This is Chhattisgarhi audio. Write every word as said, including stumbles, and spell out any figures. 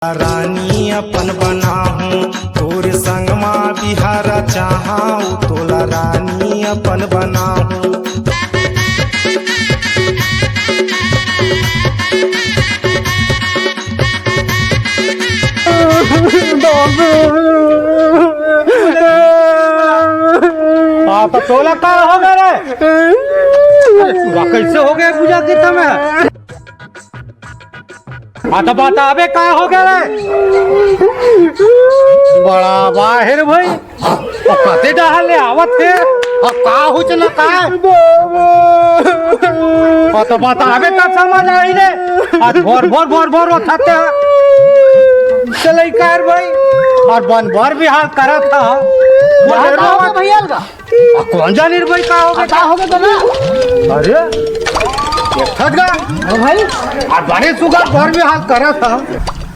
रानी अपन बनाहूँ, तोर संग मा बिहारा चाहूँ, तोला रानी अपन बनाहूँ। हाँ, तो तोला का हो गया रे? पूरा कैसे हो गया पूजा के समय? हाँ, तो बताबे का हो गया रे? बड़ा बाहिर भाई, अब कते डहर ले आवत हे? अब का होच न का? हाँ, तो बताबे त समझ आई रे। आज भोर भोर भोर भोर उठत हे। चलई कर भाई। और बन भर भी हाल करत हा। बोले का हो रो। भैया का? आ, कौन जानी रे भाई का हो आ, गया? का हो गया तो ना? अरे, देखत गा। हाँ भाई। आ, बड़े सुगा घर में हाल करत हा।